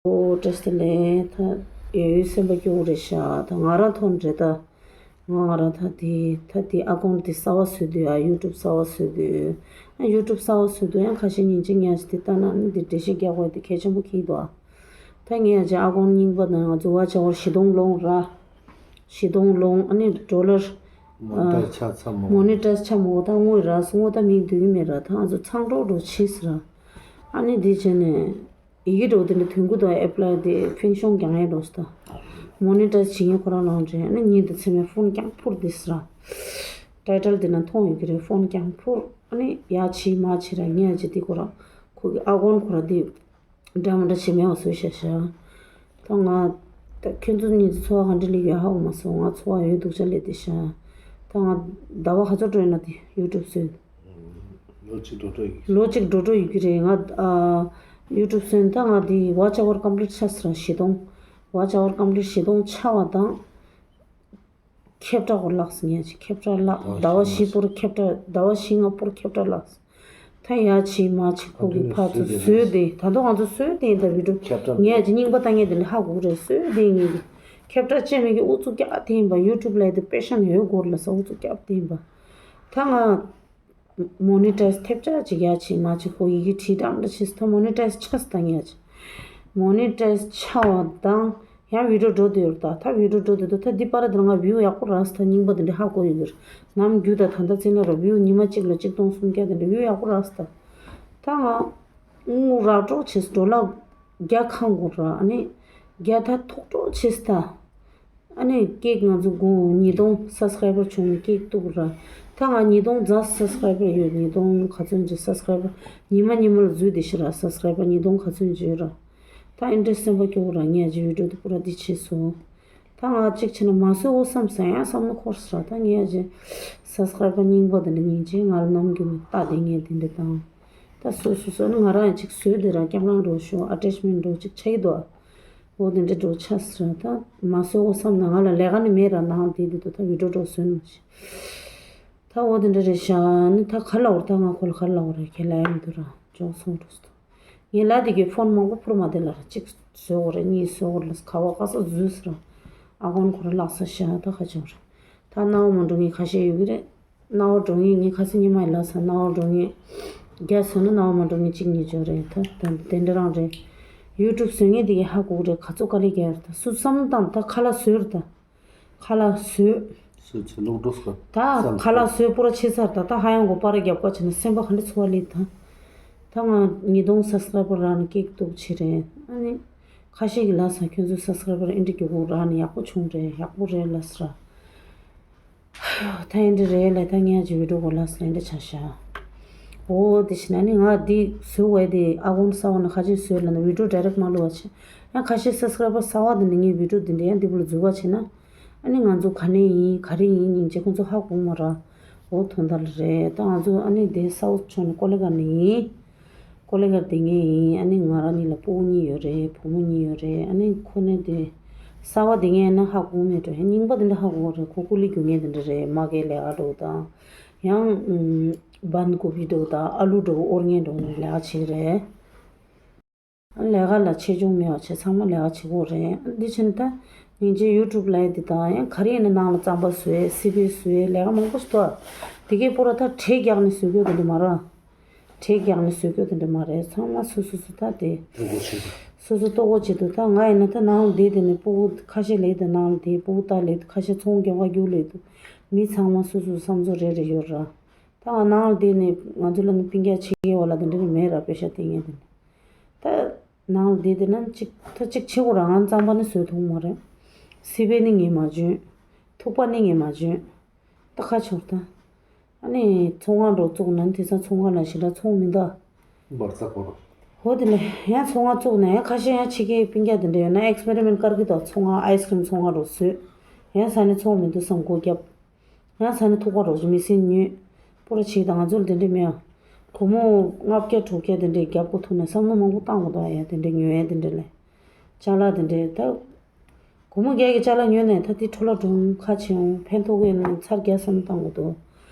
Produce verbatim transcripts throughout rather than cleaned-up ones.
ཨོ་བཀྲ་ཤིས་བདེ་ལེགས། ད་ཡོད་ཡོད་སེམས་པ་སྐྱོ་བོ་རེད་ཤག་ད་ང་རང་ཐོན་རེད་ད། ང་ང་རང་ད་དེ་ད་དེ་ཨ་ཀོན་དེ་གསར་བ་བཟོས་དུས་ཨ་ཡུ་ཊུབ་གསར་བ་བཟོས་དུས་ཨ་ཡུ་ཊུབ་གསར་བ་བཟོས་དུས་ཡང་ཁ་ཤས་ཉིན་གཅིག་ཉལ་ཞིག་དེ་ལྟ་ན་ནི་དེ་འགྲེལ་བཤད་རྒྱག་དགོས་དེ་གལ་ཆེན་པོ་འཁྱེར་འདུག་ཨ། ད་ངས་ཡ་ཅིག་ཨ་ཀོན་རྙིང་པ་དང་ང་ཚོ་ཝ་ཆ་ཝར་བཞི་སྟོང་སློང་ར། བཞི་སྟོང་སློང་ཨ་ནི་ཌོ་ལར། མོ་ནི་ཊའི་ཛི་ཆགས་ཚར་མོ། མོ་ནི་ཊའི་ཛི་ཆགས་མོ་ད་དངོས་ར་སོང་ད་མིག་འདུག་གི་མེད་ར་ད་ང་ཚོ་ཚང་འགྲོ་འགྲོ་ཆེ་ཟེར་ར། ཨ་ནི་དེ་བྱས་ནས། ཡི་གེ་འགྲོ་དེ་འདྲ་དོན་གུ་དང་ཨེབ་ལའི་དེ་ཕིན་ཤོང་རྒྱག་ཡས་འགྲོ་སི་ད། མོ་ནི་ཊའི་ཛི་བྱེད་མཁན་ཁོ་རང་ལངས་རེད་ཨ་ནི་ཉིན་དེ་ཚེ་མའི་ཕོན་རྐྱང་ཕུར་དེ་སི་ར། ཊའི་ཊལ་དེ་ན་མཐོང་ཡོད་ཀྱི་རེད་ཕོན་རྐྱང་ཕུར་ཨ་ནི་ཡ་ཆི་མ་ཆི་ར་ངས་ཅི་དེ་ཁོ་ར་ཁོ་གི་ཨ་ཀོན་ཁོ་ར་དེ་འདྲ་མ་འདྲ་བྱེད་མེད་བ་བཟོས་ཤ་ཤ། ད་ང་ད་ཁྱོད་ཚོ་གཉིས་ཚོ་འཚོ་བ་ག་འདྲ་ལི་ཡོད་ཧ་གོ་མ་སོང་ང་འཚོ་བ་ཡོད་སྡུག་ཅག་ལས་དེ་ཤ། ད་ང་ཟླ་བ་ག་ཚོད་འགྲོ་ཡོད་ན་དེ་ཡུ་ཊུབ་བཟོས། ལོ་གཅིག་འགྲོ་འགྲོ་ཡིན། ལོ་གཅིག་འགྲོ་འགྲོ་ཡོད་ཀྱི་རེད་ང་ཨ། ཡུ་ཊུབ་སོན་ད་ང་འདི་ཝ་ཆ་ཝར་ཀམ་པི་ལིཊ་ཆགས་སོང་བཞི་སྟོང་། ཝ་ཆ་ཝར་ཀམ་པི་ལིཊ་བཞི་སྟོང་ཆགས་པ་དང་། ཁེབ་ཏྲ་གོ་ལགས་སོང་ངས་ཅིག་ཁེབ་ཏྲ་ལགས་ཟླ་བ་བཞི་པོར་ཁེབ་ཏྲ་ཟླ་བ་བཞི་ལྔ་པོར་ཁེབ་ཏྲ་ལགས། ད་ཡ་ཆི་མ་ཆི་ཁོ་གི་ཕར་ཚུར་བཟོས་ཏེ་ད་དུང་ང་ཚོ་བཟོས་ཏེ་ཡིན་ད་བི་ཌིའོ་ངས་ཅིག་རྙིང་པ་ལྟ་ངས་དེ་ལས་ཧ་གོ་གི་རེད་བཟོས་ཏེ་ངས་ཀྱི་ཁེབ་ཏྲ་བཅད་མེད་ཀྱི་ཨུ་ཚུགས་རྒྱག་དེ་ཡིན་པ་ཡུ་ཊུབ་ལས་དེ་པེ་ཤན་ཡོད་དགོས་ལ་ས་ཨུ་ཚུགས་རྒྱག་དེ་ཡིན་པ་ད་ང་། མོ་ནི་ཊའི་ཛི་ཐེབས་ཆག་ཅིག་ཡ་ཆི་མ་ཆི་ཁོ་ཡི་གེ་བྲིས་འགྲམ་འདྲ་ཆི་ད་མོ་ནི་ཊའི་ཛི་ཆགས་ད་ངས་ཆི། མོ་ནི་ཊའི་ཛི་ཆགས་པ་དང་ཡང་བི་ཌིའོ་འགྲོ་དུ་ཡོད་ད་ད་བི་ཌིའོ་འགྲོ་དུ་འདུག་ད་འདི་པར་དེར་ང་བིའུ་ཡག་པོ་རག་སི་ད་རྙིང་པ་དེ་འདྲ་ཧ་གོ་ཡོད་གི་རེད་ནམ་རྒྱུ་ད་ད་ད་ཙི་ན་ར་བིའུ་ཉི་མ་གཅིག་ལ་གཅིག་སྟོང་སུམ་བརྒྱ་དེ་འདྲ་བིའུ་ཡག་པོ་རག་སི་ད། ད་ང་དངུལ་རག་འགྲོ་ཆི་སི་ཌོ་ལར་བརྒྱ་ཁ་འགོར་ར་ཨ་ནི་བརྒྱ་ད་ཐོག་འགྲོ་ཆི་སི་ད། ཨ་ནི་ཀེག་ང་ཚོ་དགུང་ཉིས་སྟོང་སབ་སི་ཀ་རའི་བར་བྱུང་ནས་ཀེག་གཏུག་ར། ད་ང་ཉིས་སྟོང་རྩ་སབ་སི་ཀ་རའི་བར་ཡོད་ཉིས་སྟོང་ག་ཚོད་ཅིག་སབ་སི་ཀ་རའི་བར་ཉི་མ་ཉི་མ་ལ་འཛུལ་བསྡད་ཤི་ར་སབ་སི་ཀ་རའི་བར་ཉིས་སྟོང་ག་ཚོད་ཅིག་ཡོད་ར། ད་ཨིན་ཊི་རེ་སེམས་པ་སྐྱོ་བོ་ར་ངས་ཀྱི་བི་ཌིའོ་དེ་པུ་ར་འདི་བྱས་སོང་། ད་ང་གཅིག་བྱས་ན་མ་བཟོས་འོ་བསམ་ས་ཡང་བསམ་བློ་འཁོར་ས་ར་ད་ངས་ཀྱི་སབ་སི་ཀ་རའི་བར་རྙིང་པ་དེ་འདྲ་ཉིན་གཅིག་ང་ལ་ནམ་རྒྱུན་ནས་ལྟ་བསྡད་ངས་དེ་འདྲ་དང་། ད་སོ་སོ་སོ་ནི་ང་རང་ཡང་ཅིག་བཟོས་དེ་ར་སྐྱབས་རང་འགྲོ་ཤོག་ཨ་ཊེཆ་མེན་ཊི་འགྲོ་ཅིག་ཆགས་ཀྱི་འདུག་འོ་དེ་འདྲ་འགྲོ་ཆགས་སི་ར་ད་མ་བཟོས་འོ་བསམ་ན་ང་ལ་ལས་ཀ་ནི་མེད་ར་ནང་དེ་དེ་དུ་ད་བི་ཌིའོ་འགྲོ་བཟོས་ནོ་ཞེས། ད་འོ་དེ་འདྲ་རེད་ཤག་ནི་ད་ག་ལ་འོར་ད་ང་ཁོ་ལ་ག་ལ་འོར་ར་ཁྱེད་ལ་ཡ་མི་འདུག་ར་ཅོག་སོང་འགྲོ་སི་ད། ངས་ལ་དེ་གའི་ཕོན་མང་པོ་ཕུར་མ་དེ་ལ་ར་གཅིག་བཟོས་འོ་ར་གཉིས་བཟོས་འོ་ར་ལ་ག་བ་ག་ས་འཛུལ་སི་ར་ཨ་ཁོན་ཁོ་ར་ལགས་ས་ཤག་ད་ག་ཅོག་ར་ད་ནའོ་མ་འགྲོ་ངས་ཁ་ཤས་ཡོད་གི་རེད། རྣ་བ་འགྲོ་ངེས་ངས་ཁ་སང་ཉི་མ་ཡི་ལ་ས་རྣ་བ་འགྲོ་ངེས་རྒྱ་སོ་ན་རྣ་བ་མ་འགྲོ་ངེས་གཅིག་གཉིས་ཅོ་རེད་ད་ད་དེ་འདྲ་རང་རེད། ཡུ་ཊུབ་བཟོ་ངེས་དེ་གི་ཧ་གོ་གི་རེད་ག་ཚོད་དཀའ་ལས་རྒྱག་ཡོད་རེད་ད་སུ་བསམ་བློ་བཏང་ད་ཁ་ལག་བཟོས་རེད་ད། ཁ་ལག་བཟོས། བཟོས་ཚེ་ལོག་འགྲོ་སྐབས་ད་ཁ་ལག་བཟོས་པོ་ར་ཆེ་ཚར་ད་ད་ཧ་ཡང་གོ་པ་ར་རྒྱབ་ཀ་བྱས་ན་སེམས་པ་ག་འདྲ་ཚོར་བ་ལེགས་ད། ད་ང་ཉིས་སྟོང་སབ་སི་ཀ་རའི་བར་རག་ནས་ཀེག་གཏུག་བྱེད་རེད་ཨ་ནི། ཁ་ཤས་ཀྱི་ལ་ས་ཁྱོད་ཚོ་སབ་སི་ཀ་རའི་བར་ཨེ་འདྲ་རྒྱུ་གོ་རག་ནས་ཡག་པོ་བྱུང་རེད་ཡག་པོ་རེད་ལ་ས་ར། ད་ཡིན་འདྲ་རེད་ལ་ད་ངས་ཀྱི་བི་ཌིའོ་གོ་ལ་སེ་འདྲ་ཆ་ཤ། འོ་དེ་བྱས་ན་ནི་ང་འདི་བཟོས་བས་དེ་ཨ་ཁོང་གསར་བ་ན་ཁ་ཆེ་བཟོས་ལ་ན་བི་ཌིའོ་ཌའི་རེག་མ་བླུགས་པ་བྱས། ཡང་ཁ་ཤས་སབ་སི་ཀ་རའི་བར་གསར་བ་དེ་ནི་ངའི་བི་ཌིའོ་འདི་འདྲ་ཡང་འདི་བུ་ལ་འཛུལ་བ་བྱས་ན། ཨ་ནི་ང་ཚོ་ག་ནས་ཡིན་ག་རེ་ཡིན་སྙིང་རྗེ་ཁོང་ཚོ་ཧ་གོ་མ་ར། འོ་དོན་དག་ལ་རེད་ད་ང་ཚོ་ཨ་ནི་དེ་སའུ་ཐི་ཕྱོགས་ནས་ཀོ་ལི་གྷལ་ནས་ཡིན། ཀོ་ལི་གྷལ་དེ་ངས་ཡིན་ཨ་ནི་ང་རང་གཉིས་ལ་སྤུ་གུ་གཉིས་ཡོད་རེད་བུ་མོ་གཉིས་ཡོད་རེད་ཨ་ནི་ཁོ་ནས་དེ། གསར་བ་དེ་ངས་ན་ཧ་གོ་མེད་འགྲོ་ཧེ་རྙིང་པ་དེ་འདྲ་ཧ་གོ་རེད་ཁོ་ཀུ་ལི་རྒྱུ་ངན་དེ་འདྲ་རེད་མ་གའི་ལས་ཀ་འགྲོ་དང་། ཡང་། བན་ཀོ་བི་འགྲོ་དང་ཨ་ལུ་འགྲོ་ཨོར་ངན་འགྲོ་ནས་ལས་ཀ་བྱེད་རེད། ལས་ཀ་ལ་ཆེ་ཆུང་མེད་པ་བྱས་ཚང་མ་ལས་ཀ་བྱེད་དགོས་རེད། འདི་ཕྱིན་ད་སྙིང་རྗེ་ཡུ་ཊུབ་ལ་ཡི་འདི་དང་ཡང་ག་རེ་ཡིན་ན་ནང་ལ་རྩམ་པ་བཟོས་སི་པན་བཟོས་ལས་ཀ་མང་པོ་ཞིག་འདུག་དེ་གའི་པོ་ར་ད་བྲེ་རྒྱག་ནས་བཟོས་དགོས་དེ་འདྲ་མ་རེད། བྲེ་རྒྱག་ནས་བཟོས་དགོས་དེ་འདྲ་མ་རེད་ཚང་མ་སོ་སོ་སོ་ད་དེ་ལྟོ་གོས་བྱེད་དགོས། སོ་སོ་ལྟོ་གོས་བྱེད་དུ་ད་ང་ཡིན་ན་ད་ནང་ལ་བསྡད་དེ་ནས་སྤུ་གུ་ཁ་ཤས་ལས་དེ་ནང་ལ་བསྡད་སྤུ་གུ་ད་ལས་དུ་ཁ་ཤས་ཚོང་རྒྱག་ག་རྒྱུག་ལས་དུ་མི་ཚང་མ་སོ་སོ་བསམ་ཚུལ་རེ་རེ་ཡོད་ར། ད་ང་ནང་ལ་བསྡད་ནས་ང་ཚོ་ལ་ནི་སྤུན་ཀྱག་ཆེ་གེ་བ་ལ་དེ་འདྲ་མེད་ར་པེ་ཤ་དེ་ངས་དེ་ནས་ད་ནང་ལ་བསྡད་དེ་ན་གཅིག་ད་གཅིག་ཆེ་གོ་ར་ང་རྩམ་པ་ནི་བཟོས་ཐུབ་མ་རེད། སི་པན་ནི་ངས་མ་བྱོན། ཐུག་པ་ནི་ངས་མ་བྱོན། ད་ཁ་ཆོར་ད། ཨ་ནི་ཚོང་ཁང་འགྲོ་བཙུགས་ན་དེ་ཚང་ཚོང་ཁང་ལ་ཞིག་ལ་ཚོང་མི་འདུག་འབར་ས་གོ་ར། ཧོ་དེ་ནས་ཡང་ཚོང་ཁང་བཙུགས་ནས་ཡང་ཁ་ཤས་ཡང་ཕྱི་རྒྱལ་སྤུན་ཀྱག་དེ་འདྲ་ཡོད་ན་ཨེག་སི་པེ་རི་མེན་ཊི་དཀར་གི་དང་ཚོང་ཁང་ཨའི་སི་ཀི་རིམ་ཚོང་ཁང་རུ་བཟོས། ཡང་ས་ནས་ཚོང་མི་འདུག་བསམ་སྒོ་བརྒྱབ། ཡང་ས་ནས་ཐུག་པ་རོགས་ཀྱི་མི་སེམས་ཉོས། པོ་ར་ཆིག་དང་ང་ཚོར་དེ་འདྲ་མེད་ཨ། སྒོར་མོ་ལྔ་བརྒྱ་དྲུག་བརྒྱ་དེ་འདྲའི་རྒྱབ་དགོས་ཐུག་ནས་བསམ་བློ་མང་པོ་བཏང་དགོས་འདུག་ཡ་དེ་འདྲ་ཉོ་ཡ་དེ་འདྲ་ལས། ཅ་ལག་དེ་འདྲ་ད། སྒོར་མོ་བརྒྱ་གི་ཅ་ལག་ཉོས་ནས་ད་དེ་འཕྲོ་བརླག་འགྲོ་ཁ་ཆེ་འོང་ཕན་ཐོགས་ཡོད་ན་ཚར་བརྒྱ་བསམ་བློ་བཏང་དགོས་འདུག་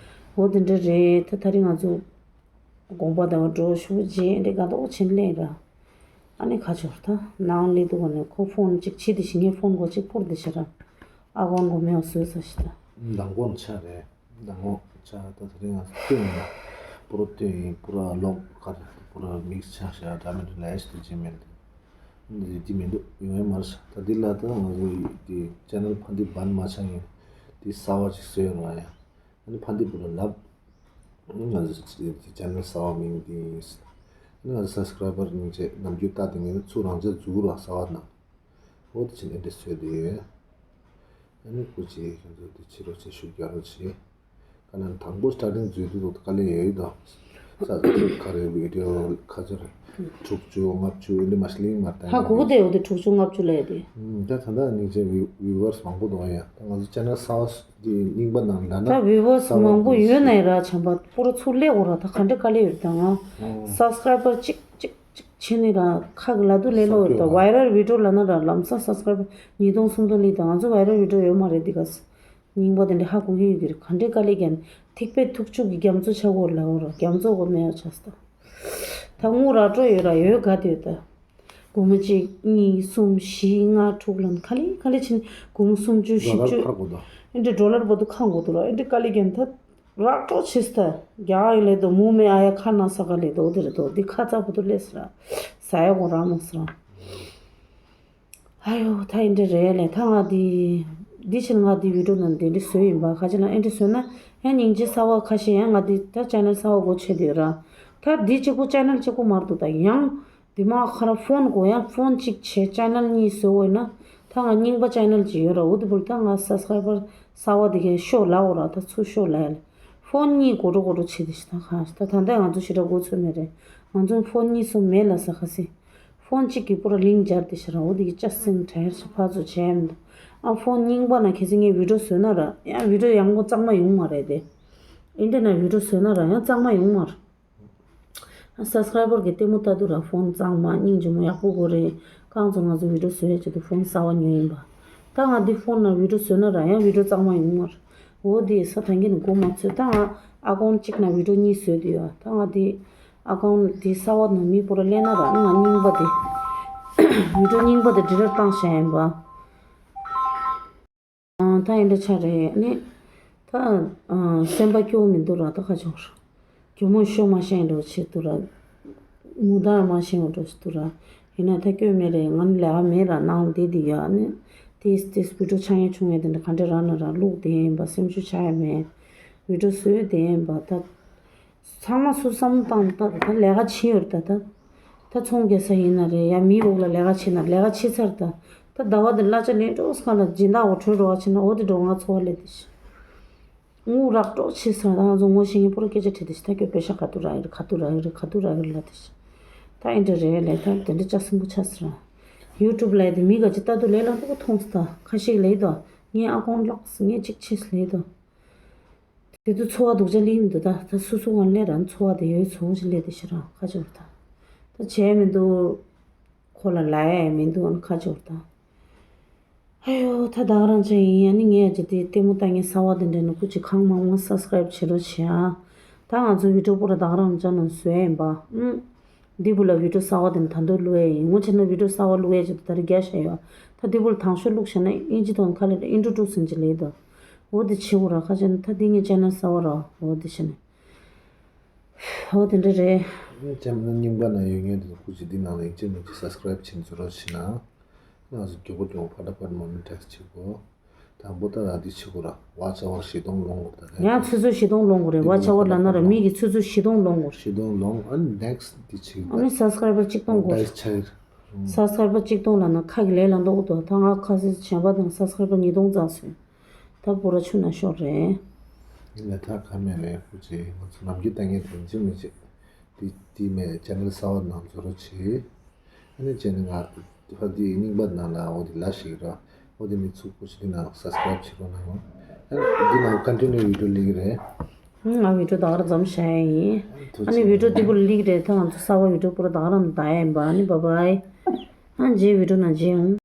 འོ་དེ་འདྲ་རེད་ད་ད་རིང་ང་ཚོ། དགོངས་པ་དང་འགྲོ་ཞུ་རྗེས་འདྲ་དགའ་ཏོག་ཆེན་ལེན་ར། ཨ་ནི་ཁ་ཆོར་ད་ནང་ལི་དུ་ག་ནས་ཁོ་ཕོན་གཅིག་ཕྱི་དེ་ཞིག་ངའི་ཕོན་གོ་གཅིག་ཕུར་དེ་ཞིག་ར་ཨ་གོན་གོ་མེའོ་སོས་ས་ཞིག་ད། མདང་དགོང་ཆ་རེད། མདང་དགོང་ཆ་ད་དེ་རིང་ང་སྟོན་ཡིན། པུ་ར་སྟོན་ཡིན། པུ་ར་ལོག་ག་རེ་པུ་ར་མིག་ཆ་ཤ་འདྲ་མི་འདྲ་ལས་ཞིག་དེ་ཅི་མེད། འདི་འདི་མི་འདུག་ཡོང་ཡ་མ་རེད། ད་འདི་ལ་ད་ང་ཚོ་ཡི་དེ་ཅེ་ནལ་ཕ་འདི་བན་མ་ཆགས་ཡིན། དེ་གསར་བ་ཅིག་བཟོས་ཡོང་ང་ཡ། ཨ་ནི་ཕ་འདི་པུ་ར་ལབ། ཨ་ནི་ང་ཚོ་ཅེ་ནལ་གསར་བ་མིང་འདི་ཡིན། ཨ་ནི་ང་ཚོ་སབ་སི་ཀ་རའི་བར་ཉིན་བྱེད་ནམ་རྒྱུན་ལྟ་དེ་ངས་ཚུར་རང་ཅག་འཛུགས་རོགས་གསར་བ་ནང་། འོ་དེ་ཕྱིན་ཨེ་འདྲ་བཟོས་དེ་ཡོད། ཨ་ནི་སྐུ་མཁྱེན་ཁྱོད་ཚོ་དེ་ཕྱི་རོགས་ཆེ་ཤུགས་རྒྱག་རོགས་བྱེད། ཁ་ནང་དང་པོ་སི་ཊར་ཊིང་འཛུལ་དུས་ཐོག་དཀའ་ལས་ཡོད་ཡོད་དོ། ས་ས་ཁ་རེ་བི་ཌི་ཡོ་ཁ་ཚོར་དྲུག་ཅུ་ལྔ་བཅུ་ཨེ་འདྲ་མ་ཤི་ལིང་མ་བཏང་ཧ་གོ་གི་དེ་ཡོད་དེ་དྲུག་ཅུ་ལྔ་བཅུ་ལས་དེ། ད་ད་ལྟ་ནིང་ཆེ་བི་བི་ཝར་སི་མང་པོ་འདུག་ཡ། ད་ང་ཚོ་ཅེ་ནལ་གསར་བ་འདི་རྙིང་པ་ནང་ལ་ན། ད་བི་ཝར་སི་མང་པོ་ཡོད་ནའི་ར་བྱམས་པ་པུ་ར་ཚུར་སླེབས་འོ་ར་ད་ག་འདྲ་དཀའ་ལས་ཡོད་ད་ང་སབ་སི་ཀ་རའི་བར་གཅིག་གཅིག་གཅིག་བྱས་ནས་ར་ཁ་གི་ལ་དུ་ལེ་ལོ་ཡོད་ད། ཝའི་རལ་བི་ཌི་ཡོ་ལ་ན་ར་ལམ་སང་སབ་སི་ཀ་རའི་བར་ཉིས་སྟོང་སུམ་སྟོང་ལི་ད་ང་ཚོ་ཝའི་རལ་བི་ཌི་ཡོ་ཡོད་མ་རེད་འདི་ག་ས། རྙིང་པ་དེ་འདྲ་ཧ་གོ་གི་ཡོད་ཀྱི་རེད། ག་འདྲའི་དཀའ་ལས་ཀྱང་ཐིགས་པའི་ཐུག་ཆུ་གི་རྒྱ་མཚོ་ཆགས་འོ་ལ་འོ་ར་རྒྱ་མཚོ་གོ་མེ་ཡ་ཆགས་ད། ད་དངུལ་ར་སྤྲོད་ཡོད་ར་ཡོད་ག་དེ་ཡོད་ད། སྒོར་མོ་གཅིག་གཉིས་གསུམ་བཞི་ལྔ་དྲུག་ལ་ཁ་ལེ་ཁ་ལེ་ཕྱིན་སྒོར་མོ་སུམ་ཅུ་བཞི་ཌོ་ལར་ཅུ་འཕར་དགོས་དོ། ཨེ་འདྲ་ཌོ་ལར་བོ་དུ་ཁང་དགོས་དུ་ར་ཨེ་འདྲ་དཀའ་ལས་ཀྱང་ད་རག་གྲོགས་བྱེད་ས་ད་རྒྱ་ཡི་ལས་དོ་མུ་མེ་ཨ་ཡ་ཁ་ན་ས་ག་ལས་དོ་དེ་རེད་དོ་དེ་ཁ་ཚ་བོ་དུ་ལས་ས་ར་ས་ཡ་གོ་ར་མ་ས་ར། ཨ་ཡོ་ད་ཨེ་འདྲ་རེད་ལས་ད་ང་དེ་འདི་ཕྱིན་ང་དེ་བི་ཌི་ཡོ་ནང་དེ་འདྲ་བཟོས་ཡིན་པ་ཁ་ཅིག་ལ་ཨེ་འདྲ་བཟོས་ན་ཡང་སྙིང་རྗེ་ས་བ་ཁ་ཤས་ཡང་ང་དེ་ད་ཅེ་ནལ་ས་བ་སྒོ་ཕྱེ་དུས་ར་ད་འདི་གཅིག་པུ་ཅེ་ནལ་གཅིག་པུ་མར་འདུག་ད་ཡང་། དེ་མ་ཁ་ར་ཕོན་གོ་ཡང་ཕོན་གཅིག་བྱས་ཅེ་ནལ་གཉིས་བཟོས་འོ་ན་ད་ང་རྙིང་པ་ཅེ་ནལ་གཅིག་ཡོད་ར་འོ་དེ་བུར་ད་ང་སབ་སི་ཀ་རའི་བར་གསར་བ་དེ་གས་ཤོག་ལ་འོ་ར་ད་ཚུར་ཤོག་ལ་ཡ་ལ་ཕོན་གཉིས་གོ་འགྲོ་གོ་འགྲོ་བྱེད་དེ་ཤི་ད་ཁ་ཤི་ད་ད་ལྟ་ང་ཚོ་ཞེ་དྲག་གོ་ཚོད་མེད་རེད། ང་ཚོ་ཕོན་གཉིས་གསུམ་མེད་ལ་ས་ཁ་སི་ཕོན་གཅིག་གི་པུ་ར་ལིང་སྦྱར་དེ་ཤི་ར་འོ་དེ་གི་ཅ་སིང་ཁྲེར་ཤི་ཕ་ཚོ་བྱས་མི་འདུག་ཨ་ཕོན་རྙིང་པ་ན་ཁེ་སི་ངས་བི་ཌི་ཡོ་བཟོས་ན་ར་ཡང་བི་ཌི་ཡོ་ཡང་གོ་གཙང་མ་ཡོང་མ་རེད་དེ། ཨིན་ཏེ་ན་བི་ཌི་ཡོ་བཟོས་ན་ར་ཡང་གཙང་མ་ཡོང་མ་རེད། སབ་སི་ཀ་རའི་བར་གྱི་ལྟད་མོ་ལྟ་དུས་ར་ཕོན་གཙང་མ་སྙིང་རྗེ་མོ་ཡག་པོ་དགོས་རེད། རྐང་ཚོ་ང་ཚོ་བི་ཌི་ཡོ་བཟོ་ཡས་ཆེད་དུ་ཕོན་གསར་བ་ཉོས་ཡིན་པ། ད་ང་འདི་ཕོན་ནང་བི་ཌི་ཡོ་བཟོས་ན་ར་ཡང་བི་ཌི་ཡོ་གཙང་མ་ཡོང་མ་རེད། འོ་དེ་ས་ཐང་གི་ནི་མགོ་མ་ཚོས་ད་ང་ཨ་ཀོན་གཅིག་ནང་བི་ཌི་ཡོ་གཉིས་བཟོས་དུས་ཡ་ད་ང་འདི་ཨ་ཀོན་འདི་གསར་བ་ནང་མི་པོ་ར་ལེན་ན་ར་ང་རྙིང་པ་དེ་བི་ཌི་ཡོ་རྙིང་པ་དེ་ཌི་ལིཊ་བཏང་བཞག་ཡིན་པ། ཨང་། ད་ཨེ་འདྲ་ཆ་རེད་ནི། ད་ཨང་། སེམས་པ་སྐྱོ་མི་འདུག་ར་ད་ཁ་ཆུང་ར། གྱོ་མོ་ཤོ་མ་ཤེས་འགྲོ་ཆེ་འདུག་ར། ངུ་ད་མ་ཤེས་འགྲོ་ཆེ་འདུག་ར། ཡིན་ན་ད་སྐྱོ་མེད་རེད། ང་ནི་ལས་ཀ་མེད་ར་ནང་བསྡད་དེ་ཡོད་ནི། ཏིས་ཏིས་བི་ཌི་ཡོ་ཆགས་ཡས་ཆུང་ཡས་དེ་འདྲ་ག་འདྲ་ར་ན་ར་བླུགས་བསྡད་ཡིན་པ། སེམས་ཤུགས་ཆག་ཡས་མེད། བི་ཌི་ཡོ་བཟོས་བསྡད་ཡིན་པ་ད། ཚང་མ་སུ་བསམ་བཏང་ད་ད་ལས་ཀ་བྱེད་ཡོད་ད་ད། ད་ཚོང་རྒྱག་ས་ཡིན་ན་རེད་ཡ་མིའི་འོག་ལ་ལས་ཀ་བྱེད་ན་ལས་ཀ་བྱེད་ཚར་ད། ད་ཟླ་བ་འདི་གླ་ཆ་ལེན་འགྲོ་སྔ་ལ་སྦྱིན་བདག་འོག་བྲོས་འགྲོ་བ་བྱེད་ན་འོ་དེ་འགྲོ་ང་འཚོ་བ་ལས་དེ་ཤི། དངུལ་རག་འགྲོ་བྱེད་ས་ད་ང་ཚོ་ངོ་ཤེས་མཁན་པོ་ར་སྐད་ཆ་དྲིས་དེ་ཤི་ད་ཁྱོད་པེ་ཤ་ག་དུ་རག་གི་རེད་ག་དུ་རག་གི་རེད་ག་དུ་རག་གི་རེད་ལ་དེ་ཤི། ད་ཨེ་འདྲ་རེད་ལས་ད་དེ་འདྲ་ལྕགས་སྲིན་པོ་ཆགས་སི་ར། ཡུ་ཊུབ་ལ་ཡ་དེ་མི་ག་ཅི་ལྟ་དུ་ལས་ལ་འདུག་ག་མཐོང་སི་ད་ཁ་ཤས་ལས་ད་ངས་ཨ་ཀོན་ལོག་སི་ངས་གཅིག་བྱེད་སི་ལས་ད། དེ་དུས་འཚོ་བ་སྡུག་ཅག་ལེན་མི་འདུག་ད་ད་སུ་སུ་ངང་ལས་རང་འཚོ་བ་དེ་ཡོད་ཚོ་ཞིག་ལས་དེ་ཤི་རང་ཁ་ཆེ་བ་ད། ད་བྱས་མི་འདུག་ཁོ་ལ་ལ་ཡ་ཡ་མི་འདུག་ཨ་ནི་ཁ་ཆེ་བ་ད། ཨ་ཡོ་ད་ད་ག་རང་ཅག་ཡིན་ཨ་ནི་ངས་ཀྱི་དེ་ལྟད་མོ་ལྟ་ངན་གསར་བ་དེ་འདྲ་ནི་སྐུ་མཁྱེན་གང་མང་མང་སབ་སི་ཀ་རེབ་བྱེད་རོགས་བྱེད་ཨ། ད་ང་ཚོ་བི་ཌི་ཡོ་པུ་ར་ད་ག་རང་ཅག་ནང་བཟོས་ཡིན་པ་ཨུམ། འདི་བུ་ལ་བི་ཌི་ཡོ་གསར་བ་དེ་ནི་ད་དུང་བླུག་ཡས་ཡིན། ངོ་ཆེ་ན་བི་ཌི་ཡོ་གསར་བ་བླུག་ཡས་ཆེད་དུ་ད་རེས་རྒྱ་བཤད་ཡོད། ད་འདི་བུ་ལ་དང་ཤོས་བླུག་བྱས་ན་ཨིན་ཇི་དང་ཁ་ལས་ཨིན་ཊྲོ་ཌུ་སི་ཡིན་གྱི་ལས་དོ། འོ་དེ་བྱེད་དགོས་ར་ཁ་ཆེ་ན་ད་འདི་ངའི་ཅེ་ནལ་གསར་བ་ར་འོ་དེ་བྱས་ནས། འོ་དེ་འདྲ་རེད། ཅེ་ནལ་རྙིང་པ་ན་ཡོད་མཁན་དེ་ཚོ་སྐུ་མཁྱེན་འདི་ནང་ལ་ཡིན་གཅིག་མིན་གཅིག་སབ་སི་ཀ་རེབ་བྱེད་འཛུལ་རོགས་བྱེད་ན། ང་ཚོ་མགྱོགས་པོ་མགྱོགས་པོ་ཕ་ད་པར་མ་མི་ཊེག་སི་བྱེད་དགོས། དང་པོ་ད་རང་འདི་བྱེད་དགོས་ར། ཝ་ཆ་ཝར་བཞི་སྟོང་ལོངས་དགོས་ར་ད་རེད། ཡང་ཆུ་ཚོད་བཞི་སྟོང་ལོངས་དགོས་རེད། ཝ་ཆ་ཝར་ལབ་ན་ར་མི་གི་ཆུ་ཚོད་བཞི་སྟོང་ལོངས་དགོས་རེད། བཞི་སྟོང་ལོངས་ཨ་ནི་ནེག་སི་འདི་བྱེད་དགོས། ཨ་ནི་སབ་སི་ཀ་རེ་བར་གཅིག་སྟོང་དགོས་རེད། སབ་སི་ཀ་རེ་བར་གཅིག་སྟོང་ལབ་ན་ཁ་གི་ལས་ལ་འདོགས་འདུག་ད་ང་ཁ་སི་བྱམས་པ་དང་སབ་སི་ཀ་རེ་བར་ཉིས་སྟོང་ཙམ་བཟོས། ད་པུ་ར་ཆུ་ན་ཤོར་རེད། ཡིན་ན་ད་ག་མེད་རེད་སྐུ་མཁྱེན། ང་ཚོ་ནམ་རྒྱུན་ལྟ་ངན་དེ་འཛིན་མི་བྱེད། དེ་དེ་མེད་ཅེ་ནལ་གསར་བ་ནང་འཛུལ་རོགས་བྱེད། ཨ་ནི་བྱས་ནས་ང་ཕ་དེ་རྙིང་པ་ནང་ལ་འོ་དེ་ལ་ཞིག་ར་འོ་དེ་མི་ཚུགས་པོ་ཞིག་ནང་སབ་སི་ཀ་རེབ་བྱེད་རོགས་གནང་། ཨ་ནི་འདི་ནང་ཀོན་ཊི་ནིའུ་བི་ཌི་ཡོ་ལིག་རེད། ང་བི་ཌི་ཡོ་ད་ག་རང་མཚམས་བཞག་ཡིན། ཐུགས་ཨ་ནི་རྗེ་ཆེ། བི་ཌི་ཡོ་དེ་པུ་ལིག་རེད། ད་ང་ཚོ་གསར་བ་བི་ཌི་ཡོ་པུ་ར་ད་ག་རང་ད་ཡིན་པ། ཨ་ནི་བྷའི་བྷའི། ཨ་རྗེས་བི་ཌི་ཡོ་ནང་མཇལ་ཡོང་།